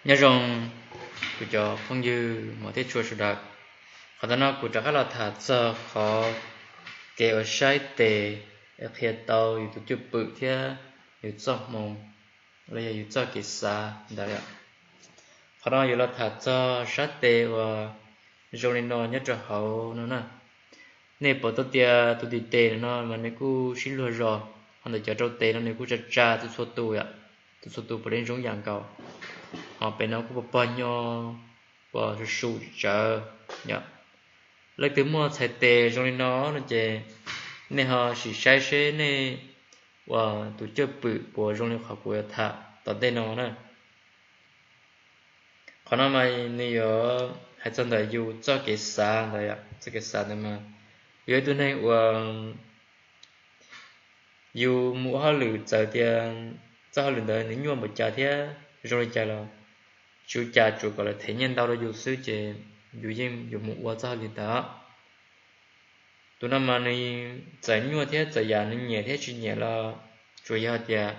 Nyob zoo kuv cov phooj ywg hmov thiab tshua sawv daws. Qhov ntawm no kuv rov qab los tham txog qhov kev uas saib tes qhia tau yus tus cwj pwm thiab yus txoj hmoo los yog yus txoj kev xav ntawd. Qhov no yuav los tham txog sab tes uas zoo li no nyob rau hauv no na. Nej pom tau tias tus tim tes no mas nws kuj sib luag zog, ho ntawm cov rau tes no nws kuj tsa tsa txhua txhua tus yom, txhua txhua tus puav leej zoo yam nkaus. Ho pem no kuj pog pog nyo, pos su su tsawv yom. Leej twg muaj txhais tes zoo li no no ces nej ho sim saib seb nej uas tus cwj pwm puas zoo li qhov kuv yuav tham tom ntej no na. Qhov no mas nws yuav hais txog ntawm yus txoj kev xav ntawd yom, txoj kev xav ntawd mas yus yog ib tug neeg uas yus mus ua hauj lwm txawm tias txoj hauj lwm ntawd nws nyuaj npaum cas thiab zoo li cas los tsis ua cas, tsuas kom lawv them nyiaj ntau rau yus xwb ces yus yeej yuav mus ua txoj hauj lwm ntawd. Tus no mas nws txawm nyuaj thiab txawm yam nws nyiam thiab tsis nyiam los tsuas yog tias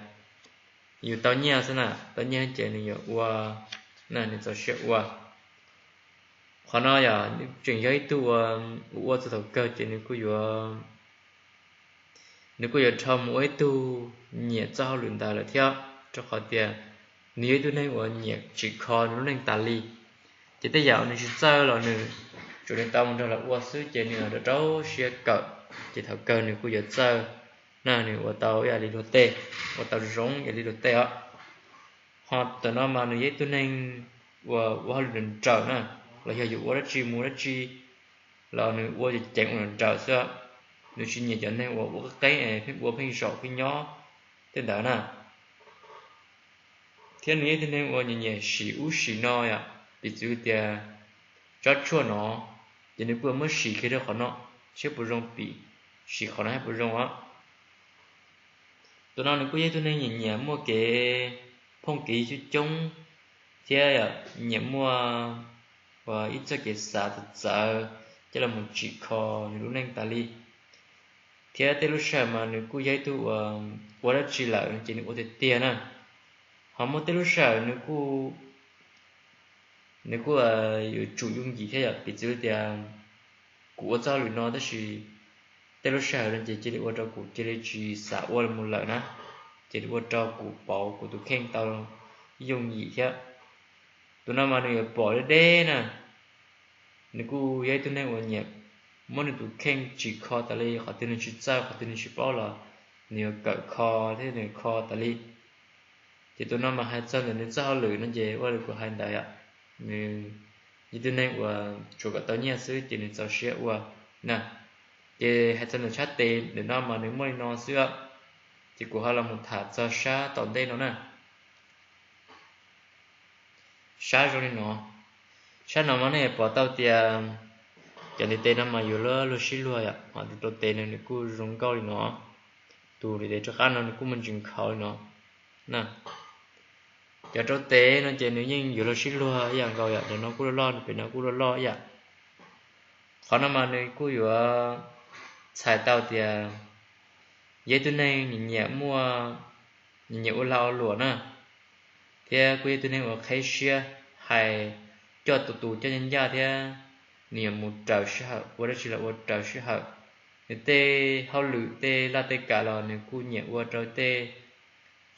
yus tau nyiaj xwb na, tau nyiaj ces nws yuav ua, nws txaus siab ua. Qhov no yog tseem yog ib tug uas ua txog thaum kawg ces nws kuj yuav nws kuj yuav dhau mus ua ib tug nyiam txoj hauj lwm ntawd lawm thiab, rau qhov tias nws yog ib tug neeg uas nyiam tsim kho nws lub neej tas li. Ces tej yam uas nws tsis txawj los nws tsuas nws tau mus nrog lawv ua xwb ces nws rau rau siab kawm, ces thaum kawg nws kuj yuav txawj na, nws ua tau ib yam li luag tej, ua tau zoo ib yam li luag tej os. Ho ntawm no mas nws yog ib tug neeg uas ua hauj lwm nrawm na, los yog yus ua dab tsi mus dab tsi los nws ua ceev ceev ua nrawm xwb. Nws tsis nyiam cov neeg uas ua qeeb qeeb es pheej ua pheej zaum pheej nyob tej ntawd na. Thiab nws yog ib tug neeg uas nyiam nyiam sim ub sim no yom, piv txwv tias tsob tshuaj no, ces nws kuj muab sim kiag rau qhov no, seb puas zoo pim, sim qhov no seb puas zoo os. Tus no nws kuj yog ib tug neeg nyiam nyiam muaj kev phooj kev ywg coob coob thiab nyiam muaj ua ib txoj kev xav txawv txawv coj los mus tsim kho nws lub neej tas li. Thiab tej lub sij hawm mas nws kuj yog ib tug uas ua dab tsi lawm ces nws ua tiag tiag na. Ho muaj tej lub sij hawm nws kuj nws kuj yuav tsum yooj yim thiab yom, piv txwv tias kuv ua txoj hauj lwm no tab sis tej lub sij hawm no ces cia li ua rau kuv cia li tsis xav ua mus lawm na, cia li ua rau kuv pauv kuv tus kheej tau yooj yim thiab. Tus no mas nws yuav pom deb deb na, nws kuj yog ib tug neeg uas nyiam muab nws tus kheej tsim kho tas li, qhov twg nws tsis txawj qhov twg nws tsis paub los nws yuav kawm kho thiab nws kho tas li. Ces tus no mas hais txog ntawm nws txoj hauj lwm no ces ua li kuv hais ntawd yom, nws yog ib tug neeg uas tsuas kom tau nyiaj xwb ces nws txaus siab ua na. Ces hais txog ntawm sab tes ntawm no mas nws muaj li no xwb, ces kuv ho los mus tham txog sab tom ntej no na. Sab zoo li no, sab no mas nej pom tau tias cov ntiv tes no mas yuav luag sib luag yom, ho tus rau tes no nws kuj zoo nkauj li no, tus ntiv tes rov qab no nws kuj muaj ntsis nkhaus li no. Cov rau tes no ces nws yeej yuav luag sib luag ib yam nkaus yom, tus no kuj loj loj, pem no kuj loj loj ib yam. Qhov no mas nws kuj yuav txhais tau tias yog ib tug neeg nyiam muaj, nyiam ua lag ua luam na, thiab kuj yog ib tug neeg uas qheb siab hais coj tus tus coj ncaj ncaj thiab nws yuav mus raws sij hawm, ua dab tsi los ua raws sij hawm. Nws tej hauj lwm tej laj tej kam los nws kuj nyiam ua rau tej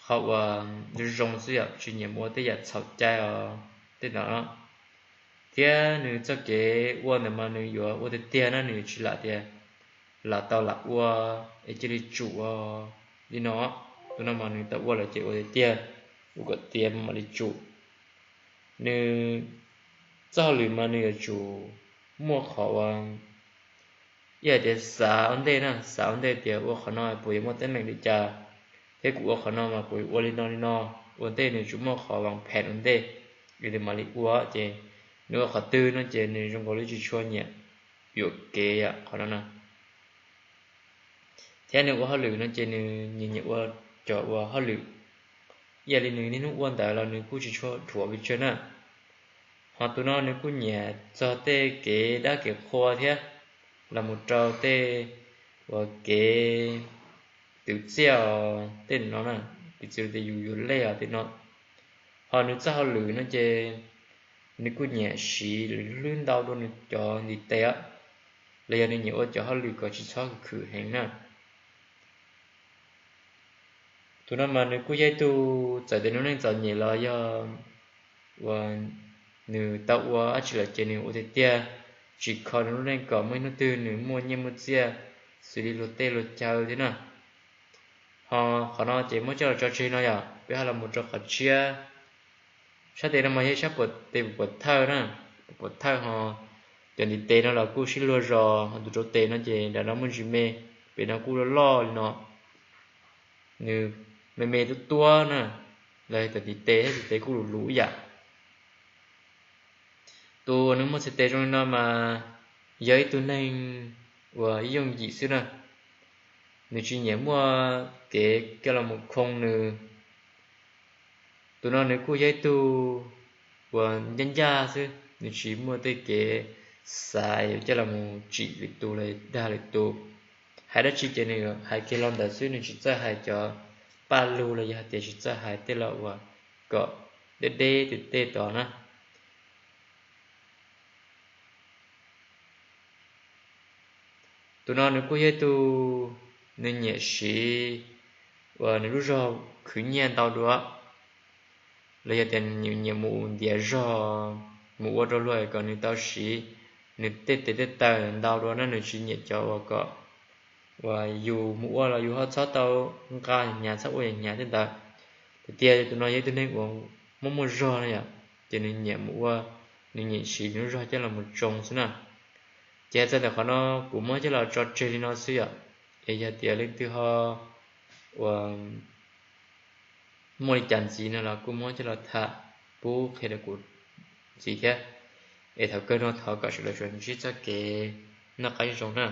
qhov uas zoo zoo xwb yom, tsis nyiam mus ua tej yam txhaum cai os tej ntawd. Thiab nws txoj kev ua ntawd mas nws yuav ua tiag tiag na, nws yuav tsis lam tias lam tau lam ua es cia li tsum li no. Tus no mas nws tau ua lawm ces ua tiag tiag, ua kom tiav mam li tsum. Nws txoj hauj lwm mas nws yuav tsum muaj qhov uas ib yam tias xav ua ntej na, xav ua ntej tias ua qhov no puas yuav muaj teeb meem li cas, thiab kuv ua qhov no mas kuv yuav ua li no li no. Ua ntej nws tsuas muaj qhov vas phem ua ntej, nws mam li ua ces nws ua qhov twg no ces nws zoo nkaus li tsis tshua nyiam yuam kev yom qhov no na. Thiab nws ua hauj lwm no ces nws nyiam nyiam ua cov uas hauj lwm ib yam li nws niaj hnub ua ntawd los nws kuj tsis tshua dhuav pes tsawg na. Ho tus no nws kuj nyiam txog tej kev dab kev qhua thiab los mus rau tej uas kev twv txiaj os tej no na, piv txwv tias yus yuav lej os tej no. Ho nws txoj hauj lwm no ces nws kuj nyiam siv hlwb ntau dua nws cov ntiv tes, los yog nws nyiam ua cov hauj lwm kom tsis txhob khwm heev na. Tus no mas nws kuj yog ib tug txawm tias nws lub neej txom nyem los yog uas nws tau ua dab tsi lawm ces nws ua tiag tiag, tsis kho nws lub neej kom muaj ib hnub twg nws muaj nyiaj muaj txiaj xws li luag tej luag chaw thiab na. Ho qhov no ces muab coj los tso tseg no yom, peb ho los mus rau qhov tshiab. Sab tes no mas yog ib sab tes puas thawj na, puas thawj ho cov ntiv tes no los kuj sib luag zos, ho tus rau tes no ces nram no muaj ntsis me, pem no kuj loj loj li no. Nws me me tuab tuab na, los cov ntiv tes thiab tes kuj luv luv ib yam. Tus uas nws muaj txhais tes zoo li no mas yog ib tug neeg uas yooj yim xwb na, nws tsis nyiam muaj kev coj los mus khoo nws. Tus no nws kuj yog ib tug uas ncaj ncaj xwb, nws tsis muaj tej kev xav yuav coj los mus tsim lwm tus los dag lwm tus. Hais dab tsi ces nws hais kiag los ntawd xwb, nws tsis txawj hais cov paj lug los yog hais tias tsis txawj hais tej los uas kom deb deb tej tej tod na. Tus no nws kuj yog ib tug, nws nyiam siv uas nws lub zog khwv nyiaj ntau dua, los yog tias nws nyiam mus ntiav zog mus ua rau luag kom nws tau siv nws tej tes tej taw ntau dua na, nws tsis nyiam cov uas kom uas yus mus ua los yus ho txhob tau nqa hnyav txhob ua hnyav tej ntawd. Tiag tiag tus no yog ib tug neeg uas muaj muaj zog no yom, ces nws nyiam mus ua, nws nyiam siv nws lub zog coj los mus tsoo xwb na. Ces txog ntawm qhov no kuv muab coj los tso tseg li no xwb yom. Es yog tias leej twg ho uas muaj li cas ntxiv no los kuj muab coj los tham pub qhia rau kuv ntxiv thiab. Es thaum kawg no thov kom sawv daws tsuas ntsib txoj kev noj qab nyob zoo na.